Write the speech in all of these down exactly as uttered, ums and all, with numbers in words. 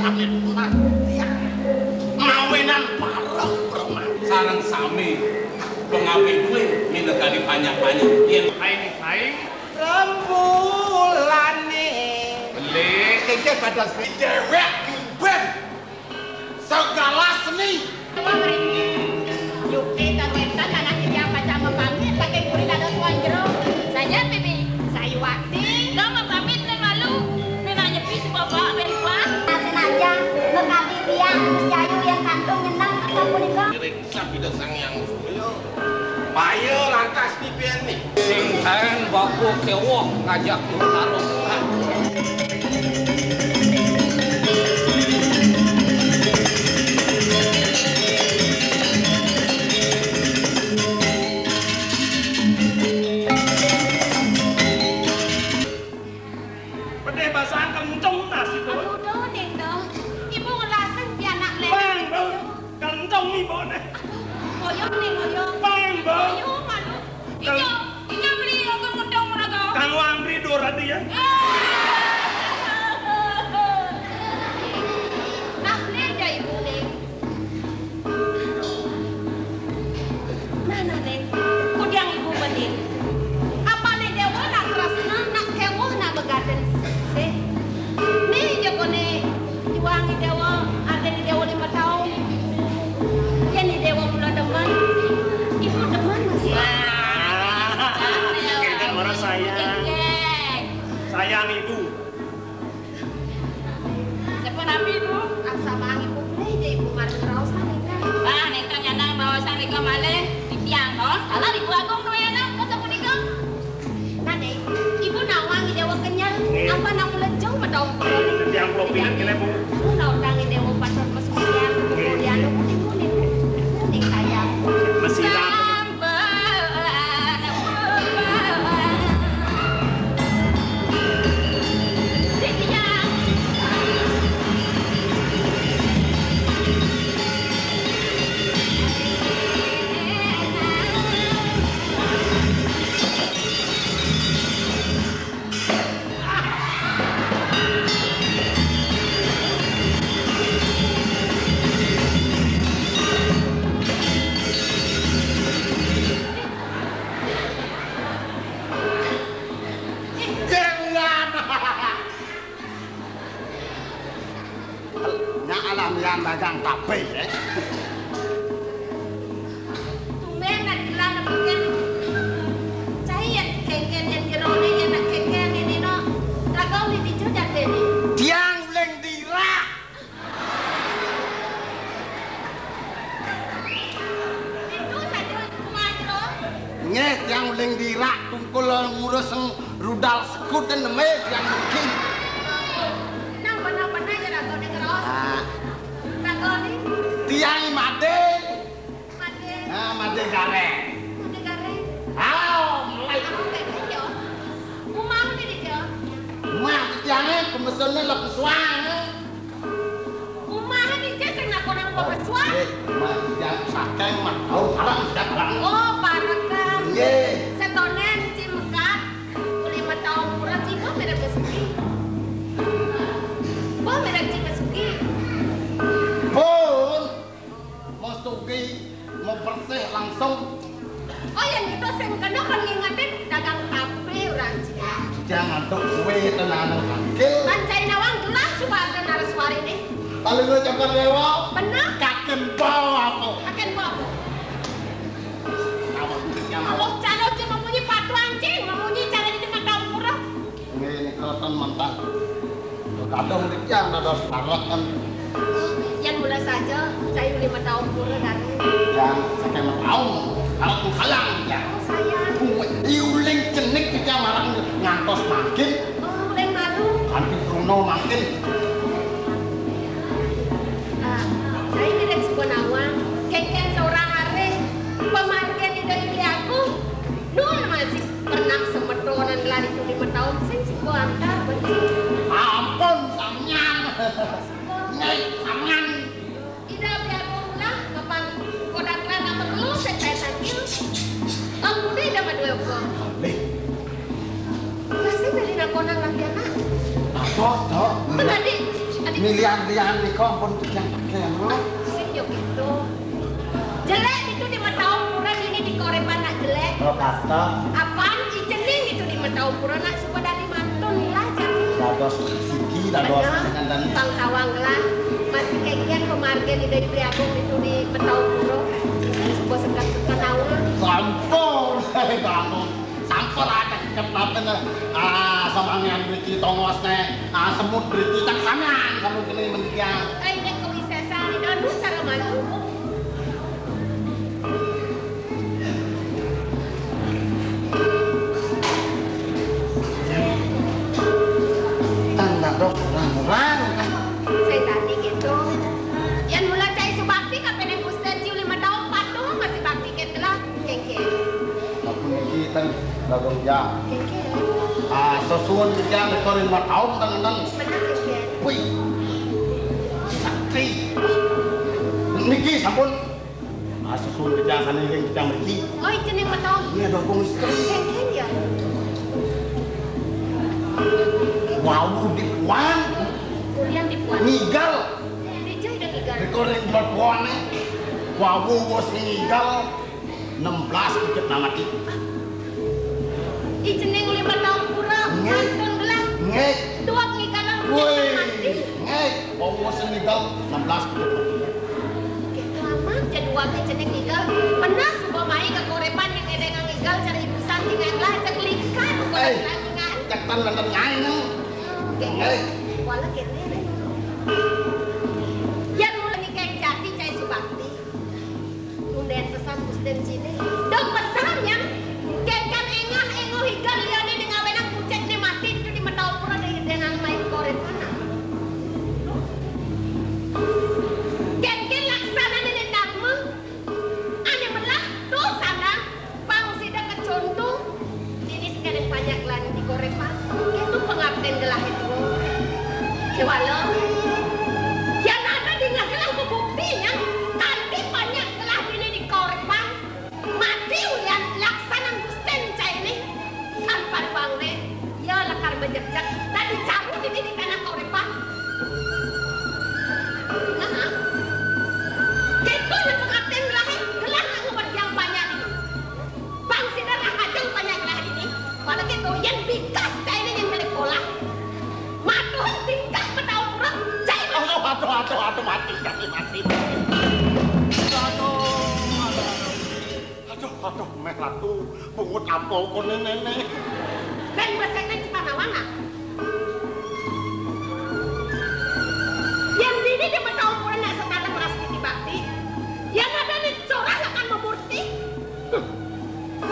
Mawinan pareng, Brahma. Sareng sami pengawit duwe minangka dipanjak-panjak. Yen aing-aing rembulane. Beli. Iki pada seni dewek ngimben segala seni. Yukti kawetan anak titiang pacang mapamit, saking puri dados wong jero. Saja, Bibi. Sayuwakti. Lo mapamit, nen malu. Nen nyepi si bapak, ben kuat. Senajan mekadi tiang, Gus Jayu yang kantun nyeneng, akan punika. Ngiring sabda Sang Hyang Surya. Payo lantas pipian nih. Sing kaen bapa kewoh ngajak Karo. Pedih basang kenceng nasi tuh. Aduh, doh, Ning, doh. Ibu ngelasing pianak lele. Bang, bang. Kenceng ibune. Aduh, ngoyong, Ning, ngoyong. Bang, bang. Ngoyong, aduh. Ijo, ijo beli ogo mudong meraga. Kang Wandri dur adi ya. Nah, ne aja ibu ne. Nah, nah, ne. Kudiang ibu bening. Apa ne dewa nak tresna, nak kewoh, nak begaden sih. Ne aja kone Iwang Idewa, aden Idewa lima tahun. Yen Idewa mula demen, ibu demen masih. Wah, ini orang sayang. Sayang ibu. Siapa nabi ibu? Asa mangi putri je ibu mari ngeraos nang ikan. Wah, nengka nyandang bawa sang nika malih. Di tiang, oh. Kalau ibu agung duwe anak, masa punika? Nah, Dek, ibu nawang Idewa kenyel, nggih. Apa nang mula jeng mataung kula niki? Tiyang kula pinget kene, Bu. Ibu nautang Idewa patur pesucian, nggih, kemudian nggih. Ibu niku, ibu ning kaya. Mesira. Sampun, titiang. Nya alah mian dagang tape, eh. Tumben nak digelar nak bikin. Cai yang kengken yang jerone yang nak kengken ini no. Ragau ni ticu jatene. Tiang uling dirak. Itu saja rumah jero. Nggih, tiang uling dirak tungkul ngurus rudal sekut dan neme tiang mungkin. Nang benar-benar ya ragau ni keros. Ah. Ragau ni. Tiang made. Made. Ah, made gareng. Made gareng. Ah, mulai. Aku kayak gitu. Umah ni dia. Umah tiangnya pemesonnya lek suang. Umah ni dia sing nak orang pemesuan. Eh, umah tiang saking mah. Oh, parang sudah parang. Oh, parekan. Nggih. Setonen ci mekat. Uli metaun kurang ci bo merek besuki. Bo merek ci besuki. Pun. Mau sugih, mau bersih langsung. Oh, yang itu sing kena kan ngingetin dagang tape orang Cina. Jangan tuh kue tenanan akil. Pancai nawang gelas suara naraswari nih. Paling gue cakar dewa. Bener? Kaken bawa apa? Kaken bawa apa? Apa? Yang apa? Kalau calo cuma munyi patu anjing, munyi cara di mata kurang. Nggih, nika ten mantan. Kadang titiang dados parek kan. Yan mula saja, saya lima tahun pura dari. Yang sekian tahun, kalau sayang ya. Oh, sayang. Iuling cenik titiang marang ngantos mangkin. Oh, uling malu. Kanthi kruna mangkin. Ah, saya tidak sebuah nawang. Kengken seorang areh. Pemangkin itu ibu aku. Nun masih pernah semetonan lari tu lima tahun sing siko antar benci. Ampun sampeyan. Nek sampeyan. Ida biar mula kapan kodak rana perlu sekai sakil. Aku ni dah madua ko. Masih beli nak konang lagi anak. Apa tu? Tadi Milian-lian nika ampun titiang pakéno. Sing yo gitu. Jelék itu di Mataung Pura, dini di Korépan nak jelék. Oh, kata. Apaan, I Cening itu di Mataung Pura nak suba dadi mantun lah, jadi. Dados siki, dados. Bener. Nganten. Pang tawang gelah. Masih kéngkén pamargin Ida Hyang Widhi Agung itu di Mataung Pura. Sing suba sekat-sekat awul. Sampun, bangun. Sampun aja kecep napen, ah, samangéan mriki tongosné, ah, semut mriki cak sampean sampun kene menikian. Ai nek kuwi sesane danu cara mantu. Tanda dok orang-orang. Saya tadi gitu. Yang mula cai subakti kapene Gusten Ciu lima tahun patuh masih bakti ket lah. Kéngkén. Ampun niki ten Bagong ya. Kéngkén. Ah, sesuwun titiang rika ring mataun ten enten. Bener, kéngkén. Wih. Sakti. Niki sampun. Ah, sesuwun titiang sane ring titiang mriki. Oh, I Cening mataun. Iya, Bagong istri. Kéngkén ya. Wau dipuan. Kulian dipuan. Ngigal. Dijai dan ngigal. Rika ring matuane. Wau wis ngigal. Enam belas kucit nang mati. I Cening lima tahun pura, nggih, mantun gelah. Nggih. Dua pengigalan kucit nang mati. Nggih. Wong wis ngigal enam belas kucit mati. Gitu amat, jadwal I Cening ngigal. Pernah suba mai ka Korepan yang ada ngigal cari ibusan tinggal lah, cek likan, bukan. Eh, lagi ngan. Cek tan nonton ngai nang. Nggih. Nggih. Wala kene, deh. Yan mula nikahin jati, cai subakti. Nunden pesan Gusten Cine. Dong pesan, Nyang. Kéngkén engah-enguh igal liane ning awenang pucet ne mati itu di mata opera dengan main korek mana. Kéngkén laksana ne dharma. Ane melah, tuh sana. Pang sida kecuntung. Dini sekadang banyak lan di korek, Pak. Itu pengabden gelah itu. Kewala. Yan ada dingeh gelah bebukti, Nyang. Kanti banyak gelah dini di korek, Pak. Mati ulian laksanan Gusten cai ne. Kan paruang ne. Ya lakar bejek-jek. Tadi caru dini di tanah korek, Pak. Nah. Keto ne pengabden gelah, gelah nak nguber yang banyak ini. Bang sida rahajeng panyaglah dini. Pada keto yen bikas caine yen kelip olah. Matuh tingkah mataun urang caine. Aduh, aduh, aduh, aduh, mati, mati, mati, mati. Aduh, aduh, aduh. Aduh, aduh, meh ratu, pungut apa kone nene. Ben besekne cipanawan, ah. Yen dini di mataun urang nak sekadang ras titi bakti. Yen ada ni corah akan memurti.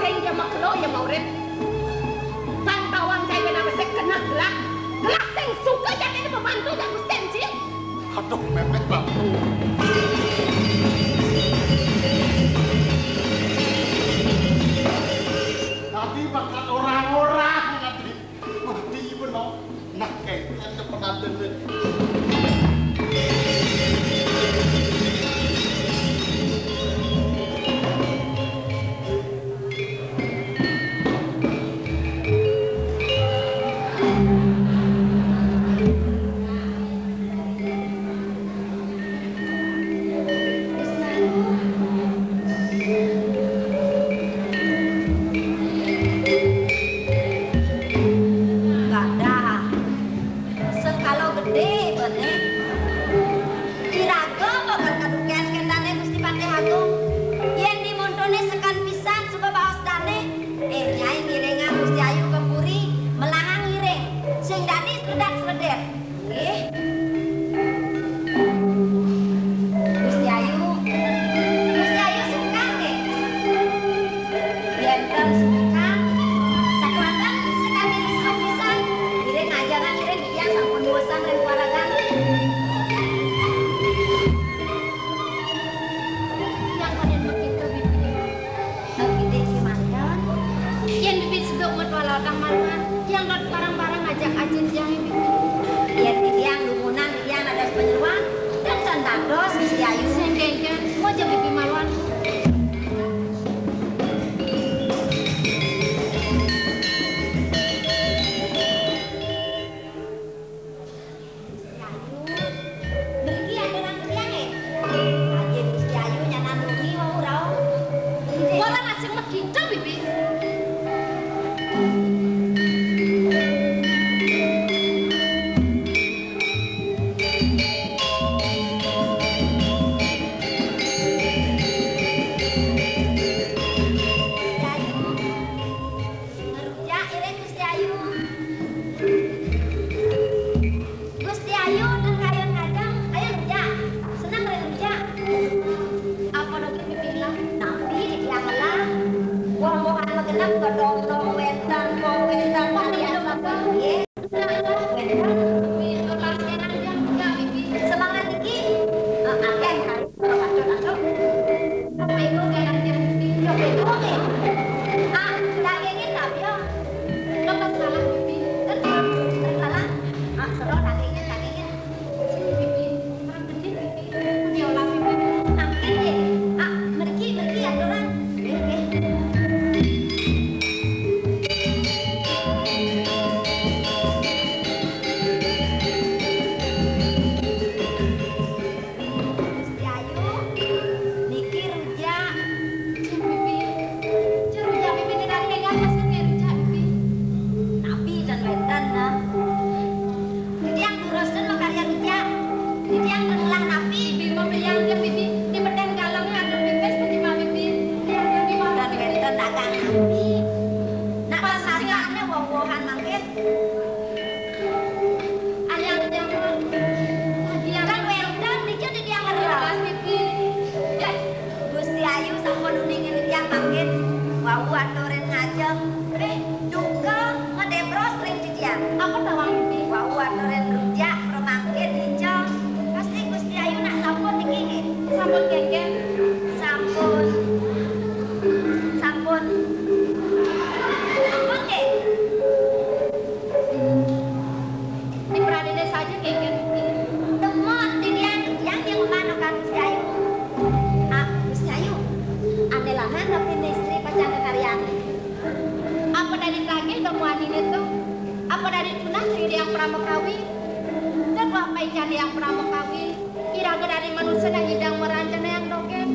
Sing ya makelo ya maurip. Pang tawang cai bena besik keneh gelak. Gelak sing suka jatine pembantu jak Gusten Ci. Aduh, mepet bantu. Tadi bakat orang-orang tadi. Mati bener. Nah, kayak ada pengantin. Yang Pramakawi, iraga dari manusia dan nyidang merancanayang dogén.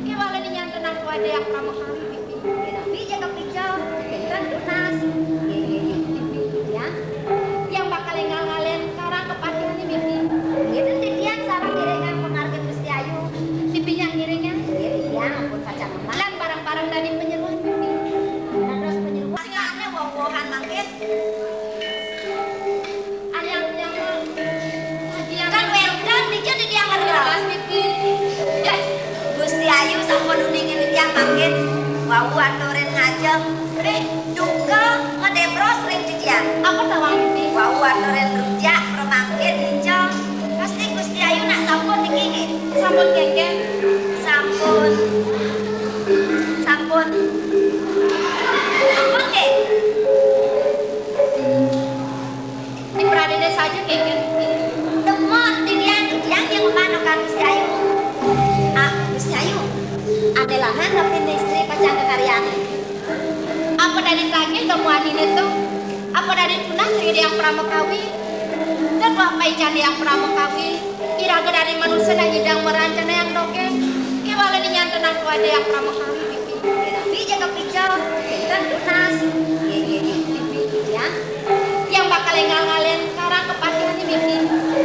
Kéwala nyantana tuah Yang Pramakawi, Bibi. Napi ja kapica, pinten tunas. Nggih, nggih, nggih. Ya. Yang bakal énggal ngalén karang kapatihané, Bibi. Nggih, ten titiang sareng ngiringang pamargi Gusti Ayu. Bibi nyang ngiringang? Nggih, titiang ampun pacang lemah. Lan bareng-bareng dadi panyeroan, Bibi. Dados panyeroan. Sing ané woh-wohan mangkin. Aliang-aliang, aliang. Kan wénten, dija titiang ngerti. Jelas, Bibi. Yah. Gusti Ayu sampun uningin titiang mangkin. Wau aturin ngajeng. Rih, duka ngedebros ring titiang. Apa tawang, Bibi? Wau aturin rujak, pramangkin, dija. Pasti Gusti Ayu nak sampun niki nggih. Sampun, Kénkén. Sampun. Sampun. Ampun nggih. Di pradéné saja, Kénkén. Temon, titiang, titiang yang manokan Gusti Ayu. Ah, Gusti Ayu. Ané lanang tapi istri pacang kakaryané. Apa dadi tagih to muaniné to? Apa dadi tunas ring Diang Pramakawi? Tetuah paican Diang Pramakawi. Iraga dadi manusia nak nyidang merancanayang dogén. Kéwala nyantana tuah Diang Pramakawi, Bibi. Napi ja kapica, pinten tunas. Nggih, nggih, nggih, Bibi. Ya. Yang bakal énggal ngalén karang kapatihané, Bibi.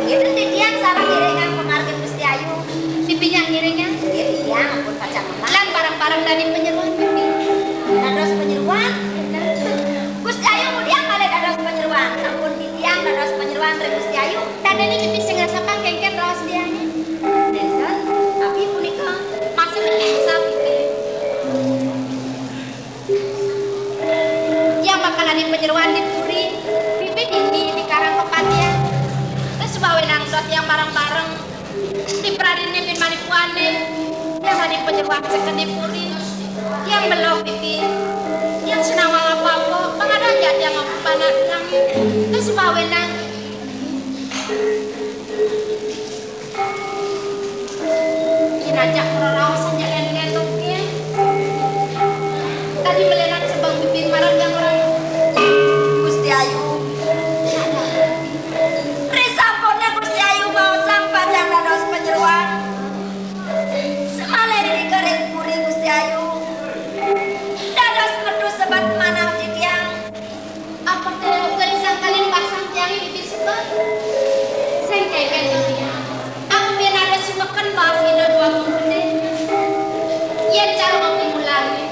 Nggih, ten titiang sareng ngiringang pamargi Gusti Ayu. Bibi nyang ngiringang? Nggih, titiang ampun pacang lemah. Lan bareng-bareng dadi panyeroan, Bibi. Dados panyeroan? Gusti Ayu ngudiang malih dados panyeroan. Sampun titiang dados panyeroan ring Gusti Ayu. Dadiné Bibi sing ngrasepang Kénkén raos diané. Nénten, tapi punika. Maksud nyangsa, Bibi. Yang bakal dadi panyeroan di puri, Bibi dini di karang kapatihan. Terus bawénang dot yang bareng-bareng di pradéné bin manipuané, yang dadi panyeroan seked di puri. Yang belog, Bibi. Yang sinawang apa-apa, pangada aja yang apa panak langit. Terus bawénang. Yén ajak ngreraos aja lén-lén oké. Tadi melenan sebeng bibir marang yang orang. Gusti Ayu. Risampune Gusti Ayu baosang pacan dados panyeroan. Semale ring puri Gusti Ayu. Dados metu sebet manah titiang. Apa té uga disangkalin basang tiangé bibir sebet? Sing kénkén to tiang. Apa buin ada sumeken baos Ida Dwagung Gedé? Yén cara oké mulané.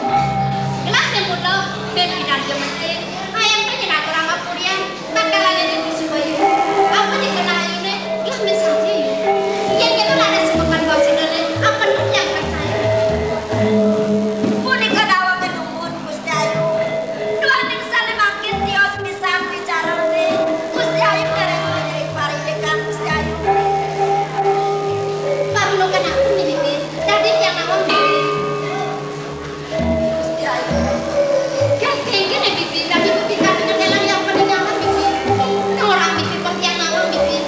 Gelah né mula, ben pinanti menté. Hayang té nyén aturang kapurian, bakalané bibir sebet. Apa dikenal ayuné? Gelah misalnya, yuk. Yén kéto ada sumeken baos Idané, apa nu nyangkut saya? Punika dawuh gedung Gusti Ayu. Duaning sané mangkin tios pisan bicarané. Gusti Ayu ngiring-ngiring parindikan Gusti Ayu. Parundukan aku niki, Bibi. Dadi tiang nawang, Bibi. Gusti Ayu. Kénkén, Bibi. Dadi Bibi katingal yang paningalan, Bibi. Nang orang Bibi pas tiang nawang, Bibi.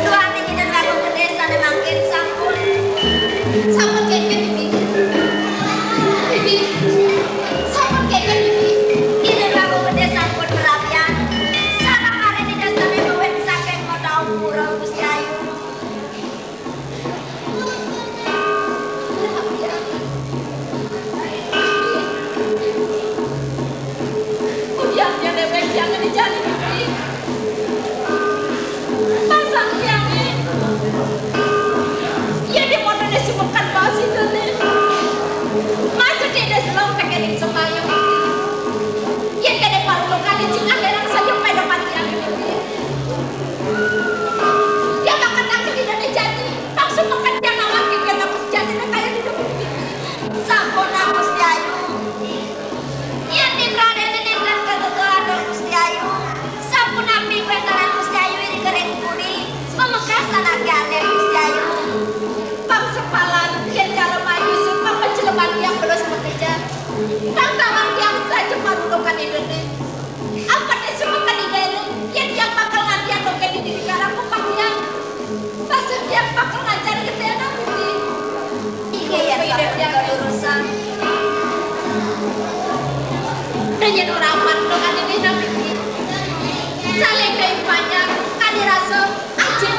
Duaning Ida Dwagung Gedé sané mangkin sampun. Sampun kénkén, Bibi. Bibi. Sampun kénkén, Bibi. Ida Dwagung Gedé sampun marabian. Sareng arin Ida sané nuwun saking Kota Ampura, Gusti Ayu. Udiang déwék tiang ngéné jani, Bibi. Pasang tiangé. Yén di motoré sumeken baos Idané. Maksudé dés lom pékéning sembayang, Bibi. Yén kéné parundukané cingak lérang saja pédoman tiangé, Bibi. Tiang bakal nangkep Idané jani. Maksud meken tiang nawang Bibi, nang jani nang kaya hidup Bibi. Sampun, Gusti Ayu. Yén di pradéné nénten kagegehan Gusti Ayu. Sapunapi pentaran Gusti Ayu ing kering puri, pamekas anaké alit Gusti Ayu. Pang sepalan, yén cara mayu, sumpah penceleban tiang belus makejang. Pang tawang tiang saja parundukan Idané. Apa té sumeken Idané, yén tiang bakal ngantiang dogén di didik karang kupatian. Pasut tiang bakal ngancan gedéan, Bibi. Inggih, yén sampun kadurusan. Dadi ora aman to kan iki, Bibi. Saling kayu panjang, kadi rasa ajin